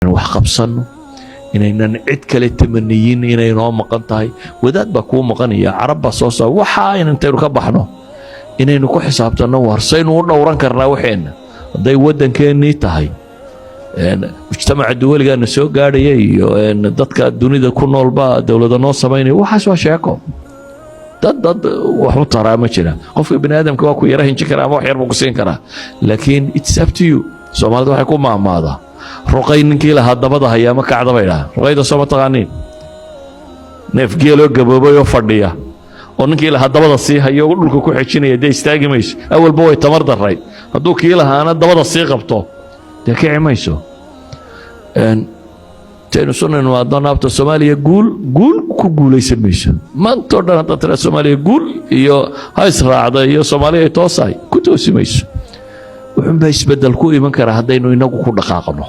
Wax qabsanno, inaynan cid kale tamaniyin inay noo maqan tahay. Wadaad baa kuu maqanaya, Carab baa soo saa. Waxa intaynu ka baxno, inaynu ku xisaabtanno: war, saynu u dhowran karnaa waxeenna? Hadday waddankeennii tahay, mujtamaca duwaligaana soo gaadhaya iyo dadka dunida ku noolba dowlada noo samaynaya, waxaas waa sheeko. Dad wax u taraa ma jira. Qofka bini aadamka waa ku yara hinjin karaa ama wax yar buu ku siin karaa, laakiin it's up to you. Soomaalida waxay ku maahmaadaa: "Ruqay ninkii lahaa dabada hayaa ma kacda," bay dhahaa. Ruqayda soo ma taqaaniin? Neef geeloo gaboobay oo fadhiya oo ninkii lahaa dabada sii hayo, dhulka ku xejinaya, dee istaagi mayso. Awalba way tamar darray, hadduu kii lahaana dabada sii qabto, dee kici mayso. Intaynu sunaynu addoon Soomaaliya guul guul ku guulaysan mayso. Maantoo dhan haddaad tiraa Soomaaliya guul iyo ha israacda iyo Soomaaliya ay toosahay, ku toosi mayso. Wuxuunbaa isbeddel ku iman karaa haddaynu inagu ku dhaqaaqno.